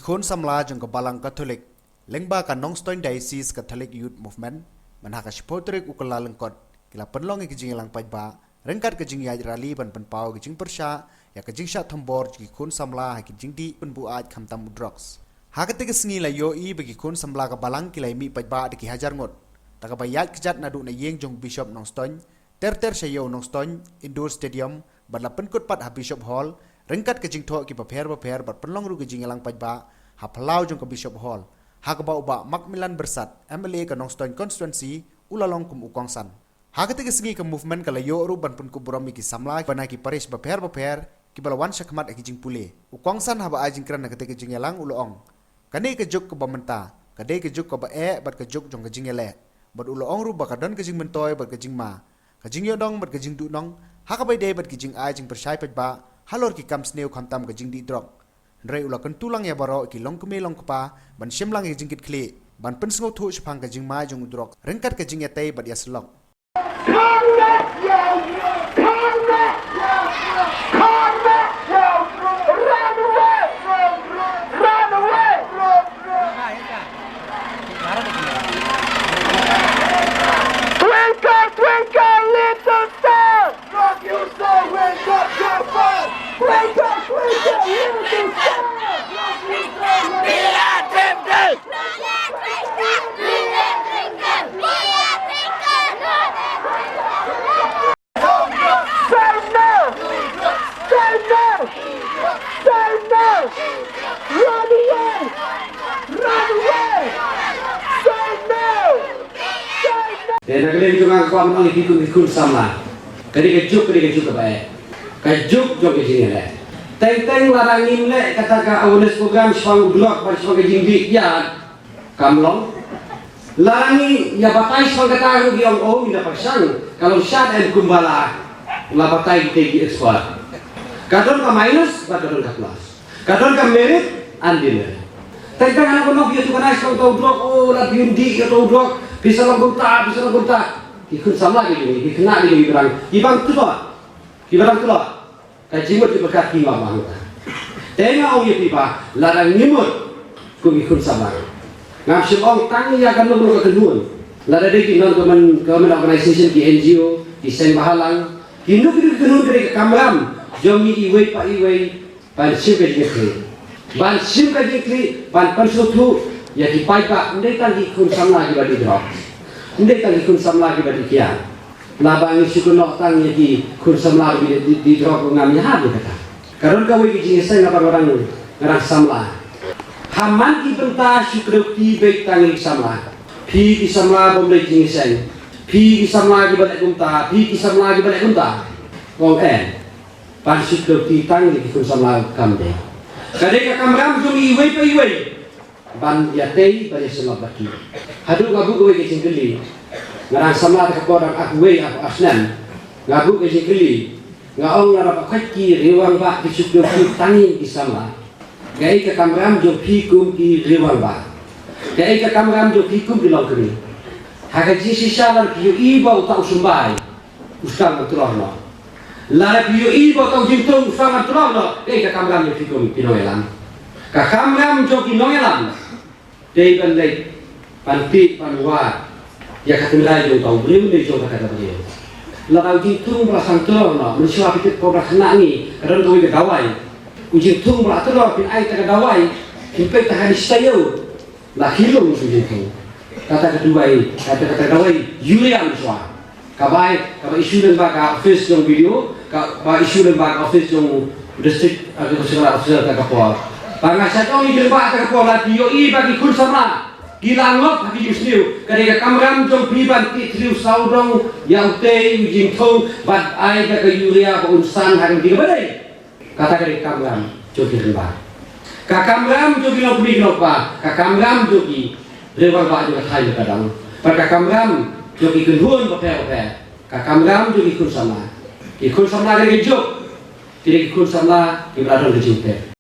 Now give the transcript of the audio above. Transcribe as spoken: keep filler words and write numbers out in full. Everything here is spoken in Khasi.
Khun samla jong ka Balang Katholik lyngba ka Nongstoiñ Diocese Catholic Youth Movement, mynha ka shiphew tarik u Kyllalyngkot, ki la pynlong ïa ka jingïalang paidbah ryngkat ka jingïaid rally ban pynpaw ka jingpyrshah ïa ka jingshah thombor jong ki khun samla ha ki jingdih pynbuaid khamtam u drugs. Ha kata ka sngi la ïohi ba ki khun samla ka Balang ki la ïa mih paidbah da ki hajar ngut. Ta kaba ïaid kjat naduh na ïing jong u Bishop Nongstoiñ, ter ter sha ïew Nongstoiñ Indoor Stadium, bad la pynkut pat ha Bishop Hall ryngkat ka jingthoh kiba pher bapher bad pynlong ruh ka jingïalang paidbah ha phyllaw jong ka Bishop Hall, ha kaba u Bah Macmillan Byrsat, M L A ka Nongstoiñ Constituency, u la long kum u kongsan. Ha kata ka sngi ka movement ka la ïoh ruh ban pynkup burom ïa ki samla kiba na ki parish bapher bapher kiba la wan shakhmat ha ki jingpule. U kongsan haba ai jingkren ha kata ka jingïalang u la ong, kane ka juk kaba mynta ka dei ka juk kaba eh bad ka juk jong ka jingïaleh, bad u la ong ruh ba ka don ka jingmyntoi bad ka jingma, ka jingïohnong bad ka jingduhnong ha kaba ïadei bad ki jingai jingpyrshah paidbah halor ki kam sniew khamtam ka jingdih drok. Hynrei u la kyntu lang ïa baroh ki longkmie longkpa ban shim lang ïa ka jingkitkhlieh, ban pynsngewthuh shaphang ka jingma jong u drok ryngkat ka jingïatei bad ïasyllok. Twinkle, twinkle, little star. Rock you say, wake up your fire. Wake up, wake up, wake up. Rock you say, wake up. Say no. Say no. Say no. Run away. Run away. Say no. Te na ka liang jong nga ka kwah ban ong ïa phi kum ki khun samla, ka dei ka juk, ka dei ka juk kaba eh, ka juk jong ka jingïaleh. Teng teng lada ngim leh kata ka awareness program shaphang u drok bad shaphang ka jingdih ïa, kam long. Lada ngi ïa batai shaphang kata ruh ki ong, oh, ngi da pyrshang, ka long shad em kumba la batai kita ki expert. Ka don ka minus bad ka don ka plus. Ka don ka merit and demerit. Tang tang hana ko nong phi ïa tu ka nai song tau drok, oh, la phi ym dih ïa tau drok, phi sa long kumta, phi sa long kumta. Ki khun samla ki jong ngi, ki khynnah ki jong ngi, ki bang, ki bang tu ba, ki bang tu ba. Ka jingmut ki byrkat ki ngam hangta. Te nga ong ïa phi ba lada ngi mut kum ki khun samla, ngam shym ong tang ïa kano kano ka kynhun. Lada dei ki non government, government organization, ki N G O, ki seng bahalang, kino kino ki kynhun, ka dei ka kamram jong ngi iwei pa iwei ban shim ka jingkitkhlieh. Ban shim ka jingkitkhlieh, ban pynsngewthuh ïa ki paidbah, ym dei tang ki khun samla kiba dih drok. Ym dei tang ki khun samla kiba dih kiad. Naba ngi shu kynnoh tang ïa ki khun samla kiba dih, dih, dih drok, ngam ïahap ïa kata. Ka don kawei ka jingïaseng naba nga dang, nga dang samla. Ha man ki bynta shu kdew kti beit tang ïa ki samla. Phi ki samla bym dei jingïaseng. Phi ki samla kiba leh kumta, phi ki samla kiba leh kumta. Ong em. Ban shu kdew kti tang ïa ki khun samla kam dei. Ka dei ka kamram jong ngi iwei pa iwei ban ïatei, ban ïasyllok bad ki. Haduh nga buh kawei ka jingkylli. Nga dang samla te ka por dang arphew wei, arphew ar snem. Nga buh ka jingkylli. Nga ong, lada ba khoit ki rangbah ki shu kdew kti tang ïa ki samla, kaei ka kamram jong phi kum ki rangbah? Kaei ka kamram jong phi kum ki longkmie? Ha ka jingshisha lada phi ïohi ba uta u symbai u sdang ban tlot noh. Lada phi ïohi ba uta u jingthung u sdang ban tlot noh, kaei ka kamram jong phi kum ki nongïalam? Ka kamram jong ki nongïalam dei ban leit ban tih ban wad ïa ka tynrai jong uta u briew ne jong kata ka briew. Lada u jingthung ba la sdang tlot noh, mynshuwa phi tip ko ba la khynnah ngi ka don kawei ka dawai. U jingthung ba la tlot, phin ai ta ka dawai, phin peit ta ha ni sta ïew. La khih lum u jingthung. Kata ka dawai, kata, kata ka dawai urea mynshuwa. Ka bai, kaba issue lyngba ka office jong B D O, kaba issue lyngba ka office jong district agricultural officer kata ka por. Ba nga shait ong ïa ki rangbah kata ka por, lada phi ïohi ba ki khun samla ki la ngop ha ki jingsniew, ka dei ka kamram jong phi ban tih thriew sawdong ïa utei u jingthung bad ai da ka urea ba un san ha ka kti kaba dei. Kata ka dei ka kamram jong ki rangbah. Ka kamram jong ki longkmie ki longkpa, ka kamram jong ki rangbah jong ka thaiñ ka dang, bad ka kamram jong ki kynhun bapher bapher, ka kamram jong ki khun samla. Ki khun samla ka dei ka juk, ki dei ki khun samla kiba la don ka jingtip.